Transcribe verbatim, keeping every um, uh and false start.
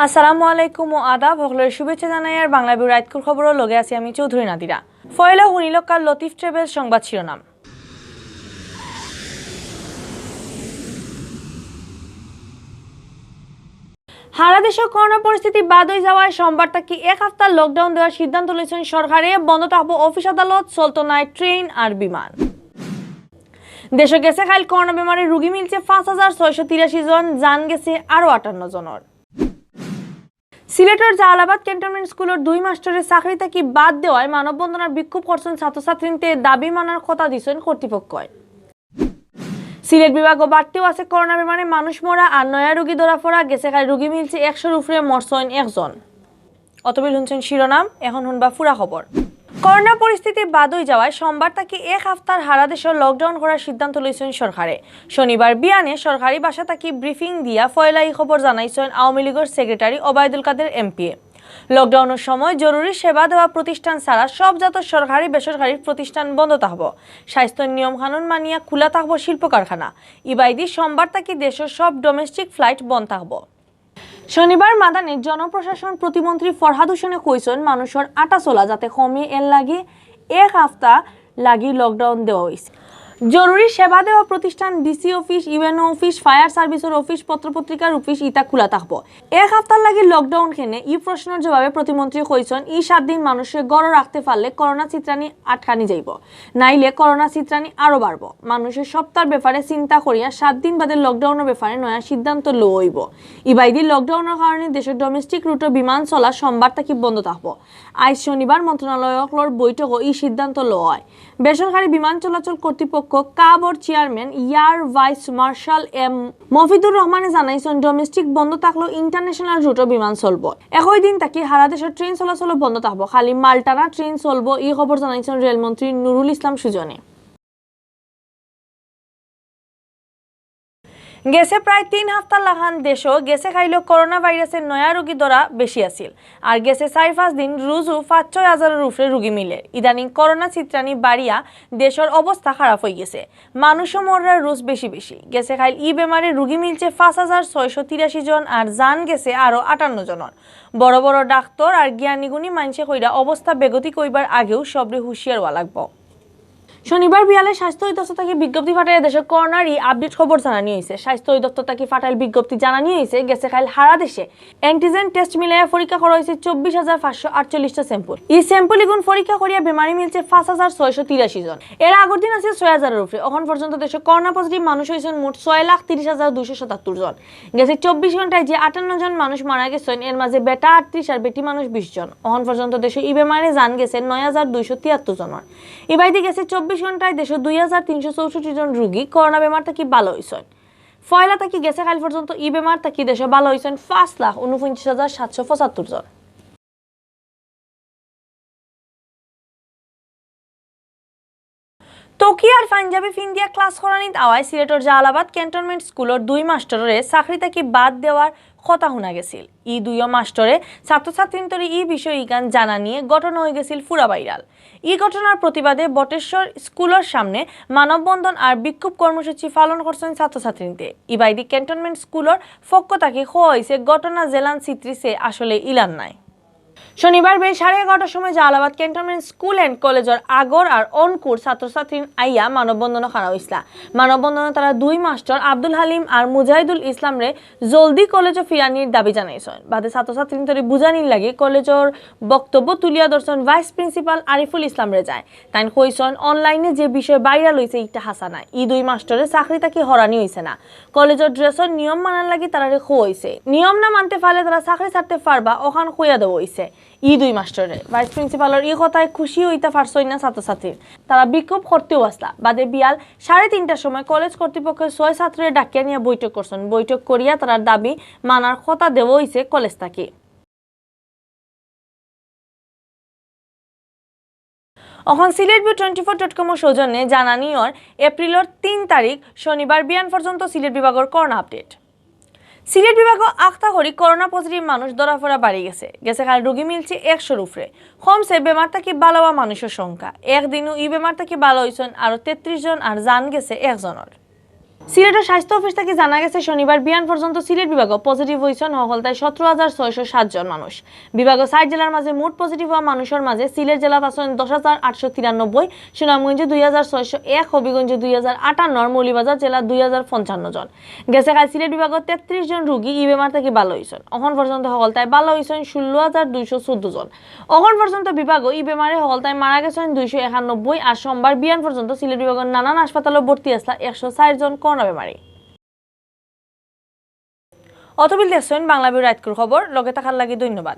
আসসালামু আলাইকুম ও আদাব, হকলরে শুভেচ্ছা জানাইয়ার বাংলা ভিউ রাইতকুর খবরর লগে আছি আমি চৌধুরী নাদিরা। ফয়লা হুনিলক্কা লতিফ ট্রাভেলস সংবাদ শিরোনাম। হারা দেশো করোনা পরিস্থিতি বাদ অইযাওয়ায় সোমবার থাকি এক হাপ্তার লকডাউন দেওয়ার সিদ্ধান্ত লইছইন সরকারে। বন্ধ থাকবো অফিস আদালত, চলতো নায় ট্রেন আর বিমান। দেশো গেছে কাইল করোনা বেমারে রুগী মিলছে পাঁচ হাজার ছয়শো তিরাশি জন, জান গেছে আরো আটান্ন জনর। সিলেটর জালালাবাদ ক্যান্টনমেন্ট স্কুলর দুই মাস্টরে চাকরি থাকি বাদ দেওয়ায় মানববন্ধন আর বিক্ষোভ করছইন ছাত্রছাত্রীন্তে, দাবি মানার কথা দিছইন কর্তৃপক্ষয়। সিলেট বিভাগো বাড়তিও আছে করোনা বেমারে মানুষ মরা আর নয়া রুগী ধরা পড়া। গেছে কাইল রুগী মিলছে একশোর উপরে, মরছইন একজন। অতবিল হুনছইন শিরোনাম, এখন হুনবা পুরা খবর। করোনা পরিস্থিতি বাদ অইযাওয়ায় সোমবার থাকি এক হাপ্তার হারা দেশো লকডাউন করার সিদ্ধান্ত লইছইন সরকারে। শনিবার বিয়ানে সরকারি বাসা থাকি ব্রিফিং দিয়া ফয়লা ই খবর জানাইছইন আওয়ামী লীগর সেক্রেটারি ওবায়দুল কাদের এমপিএ। লকডাউনর সময় জরুরি সেবা দেওয়া প্রতিষ্ঠান ছাড়া সব জাতর সরকারি বেসরকারি প্রতিষ্ঠান বন্ধ থাকবো। স্বাস্থ্যর নিয়ম কানুন মানিয়া খোলা থাকবো শিল্প কারখানা। ইবায়দি সোমবার থাকি দেশর সব ডোমেস্টিক ফ্লাইট বন্ধ থাকবো। শনিবার মাদানে জনপ্রশাসন প্রতিমন্ত্রী ফরহাদ হোসেনে কইছইন, মানুষর আটা চলা যাতে কমে, এর লাগি এক হাপ্তা লাগি লকডাউন দেওয়া অইছে। জরুরি সেবা দেওয়া প্রতিষ্ঠান, DC office, UNO office, fire সার্ভিসর অফিস, পত্রপত্রিকার অফিস ইতা খোলা থাকবো। এক হাপ্তার লাগি লকডাউন কেনে, ই প্রশ্নর জবাবে প্রতিমন্ত্রী কইছইন, ই সাত দিন মানুষরে ঘরো রাখতে পারলে করোনা ছিতরানি আটকানি যাইবো, নাইলে করোনা ছিতরানি আরো বাড়বো। মানুষে সপ্তার বেপারে চিন্তা করিয়া সাত দিন বাদে লকডাউনর বেপারে নয়া সিদ্ধান্ত লওয়া অইবো। ইবায়দি লকডাউনর কারণে দেশর ডোমেস্টিক রুটো বিমান চলা সোমবার থাকি বন্ধ থাকবো। আইজ শনিবার মন্ত্রণালয় অকলর বৈঠকো ই সিদ্ধান্ত লওয়া অয়। বেসরকারি বিমান চলাচল কর্তৃপক্ষ কাবর chairman air vice marshal M Mafidur রহমানে জানাইছইন, ডোমেস্টিক বন্ধ থাকলেও ইন্টারন্যাশনাল রুটো বিমান চলবো। একই দিন থাকি হারা দেশর ট্রেন চলাচলও বন্ধ থাকবো, খালি মালটানা ট্রেন চলবো। ই খবর জানাইছইন রেলমন্ত্রী নুরুল ইসলাম সুজনে। গেছে প্রায় তিন হাপ্তার লাখান দেশো গেছে কাইলো করোনা ভাইরাসর নয়া রুগী ধরা বেশি আছিল। আর গেছে চাইর পাঁচ দিন রুজু পাঁচ ছয় হাজারর উপরে রুগী মিলের। ইদানিং করোনা ছিতরানি বাড়িয়া দেশর অবস্থা খারাপ অইগেছে। মানুষও মররার রুজ বেশি বেশি। গেছে কাইল ই বেমারে রুগী মিলছে পাঁচ হাজার ছয়শো তিরাশি জন, আর জান গেছে আরো আটান্ন জনর। বড় বড় ডাক্তর আর জ্ঞানীগুণী মানষে কইরা অবস্থা বেগতিক অইবার আগেউ সবরে হুঁশিয়ার অওয়া লাগবো। শনিবার বিয়ালে স্বাস্থ্য অধিদপ্তর থাকি বিজ্ঞপ্তি পাঠাইয়া দেশর করোনার ই আপডেট খবর জানানি অইছে। স্বাস্থ্য অধিদপ্তর থাকি পাঠাইল বিজ্ঞপ্তি জানানি অইছে, গেছে কাইল হারা দেশে অ্যান্টিজেন টেস্ট মিলাইয়া পরীক্ষা করা অইছে চব্বিশ হাজার পাঁচশো আটচল্লিশটা স্যাম্পল। ই স্যাম্পল ইগুন পরীক্ষা করিয়া বেমারি মিলছে পাঁচ হাজার ছয়শো তিরাশি জন। এর আগর দিন আছিল ছয় হাজারর উপরে। অখন পর্যন্ত দেশো করোনা পজিটিভ মানুষ অইছইন মোট ছয় লাখ তিরিশ হাজার দুইশো সাতাত্তর জন। গেছে চব্বিশ ঘন্টায় যে আটান্ন জন মানুষ মারা গেছইন, এর মাঝে বেটা আটত্রিশ আর বেটি মানুষ বিশ জন। অখন পর্যন্ত দেশো ই বেমারে জান গেছে নয় হাজার দুইশো তিয়াত্তর জনর। ইবায়দি গেছে চব্বিশ ঘন্টায় দেশো দুই হাজার তিনশো চৌষট্টি জন রুগী করোনা বেমার থাকি ভালা অইছইন। পয়লা থাকি গেছে কাইল পর্যন্ত ই বেমার থাকি দেশো ভালা অইছইন পাঁচ লাখ ঊনপঞ্চাশ হাজার সাতশো পঁচাত্তর জন। তকিয়া আর পাঞ্জাবি ফিন্দিয়া ক্লাস করানিত আওয়ায় সিলেটর জালালাবাদ ক্যান্টনমেন্ট স্কুলর দুই মাস্টররে চাকরি থাকি বাদ দেওয়ার কথা হুনা গেছিল। ই দুইও মাস্টরে ছাত্রছাত্রীন্তরে ই বিষয় ইখান জানানিয়ে ঘটনা অইগেছিল পুরা ভাইরাল। ই ঘটনার প্রতিবাদে বটেশ্বর স্কুলর সামনে মানববন্ধন আর বিক্ষোভ কর্মসূচি পালন করছইন ছাত্রছাত্রীন্তে। ইবায়দি ক্যান্টনমেন্ট স্কুলর পক্ষ থাকি কওয়া অইছে, ঘটনা যেলান চিত্রিছে আসলে ইলান নায়। শনিবার বেলা সাড়ে এগারোটার সময় জালালাবাদ ক্যান্টনমেন্ট স্কুল অ্যান্ড কলেজর আগর আর অনকুর ছাত্রছাত্রীন আইয়া মানববন্ধনো খাড়া অইছলা। মানববন্ধনো তারা দুই মাস্টর আব্দুল হালিম আর মুজাহিদুল ইসলামরে জলদি কলেজো ফিরানির দাবি জানাইছইন। বাদে ছাত্রছাত্রীন্তরে বুঝানির লাগি কলেজর বক্তব্য তুলিয়া ধরছইন ভাইস প্রিন্সিপাল আরিফুল ইসলাম রেজায়। তাইন কইছইন, অনলাইনে যে বিষয় ভাইরাল অইছে, ইটা হাছা নায়। ই দুই মাস্টরে চাকরি থাকি হরানি অইছে না। কলেজর ড্রেসর নিয়ম মানার লাগি তারারে কওয়া অইছে। নিয়ম না মানতে পারলে তারা চাকরি ছাড়তে পারবা, অখান কইয়া দেওয়া অইছে। ই দুই মাস্টরে ভাইস প্রিন্সিপালর ই কথায় খুশি অইতা পারছইন না ছাত্রছাত্রী। তারা বিক্ষোভ করতেও আছলা। বাদে বিয়াল সাড়ে তিনটার সময় কলেজ কর্তৃপক্ষে ছয় ছাত্ররে ডাকিয়া নিয়া বৈঠক করছইন। বৈঠক করিয়া তারার দাবি মানার কথা দেওয়া অইছে কলেজ থাকি। অখন Sylhet view twenty four dot কমর সৌজন্যে জানানি অর এপ্রিলর তিন তারিখ শনিবার বিয়ান পর্যন্ত সিলেট বিভাগর করোনা আপডেট। সিলেট বিভাগো আখতা করি করোনা পজিটিভ মানুষ ধরা পড়া বাড়ি গেছে। গেছে কাইল রুগী মিলছে একশোর উপরে। কমছে বেমার থাকি ভালা অওয়া মানুষর সংখ্যা। একদিনও ই বেমার থাকি ভালা অইছইন আরো তেত্রিশ জন, আর জান গেছে একজনর। সিলেটর স্বাস্থ্য অফিস থাকি জানা গেছে, শনিবার বিয়ান পর্যন্ত সিলেট বিভাগো পজিটিভ অইছইন হকলতায় সতেরো হাজার ছয়শো সাত জন মানুষ। বিভাগো চাইর জেলার মাঝে মোট পজিটিভ অওয়া মানুষর মাঝে সিলেট জেলাত আছইন দশ হাজার আটশো তিরানব্বই, সুনামগঞ্জে দুই হাজার ছয়শো এক, হবিগঞ্জে দুই হাজার আটান্ন আর মৌলভীবাজার জেলা দুই হাজার পঞ্চান্ন জন। গেছে কাইল সিলেট বিভাগো তেত্রিশ জন রুগী ই বেমার থাকি ভালা অইছইন। অখন পর্যন্ত হকলতায় ভালা অইছইন ষোলো হাজার দুইশো চৌদ্দ জন। অখন পর্যন্ত বিভাগো ই বেমারে হকলতায় মারা গেছইন দুইশো একানব্বই, আর সোমবার বিয়ান পর্যন্ত সিলেট বিভাগর নানান হাসপাতালো ভর্তি আছলা একশো চাইর জন করোনা বেমারি। অতবিল দেখছইন বাংলা বিউ রাইতকুর খবর, লগে থাকার লাগি ধন্যবাদ।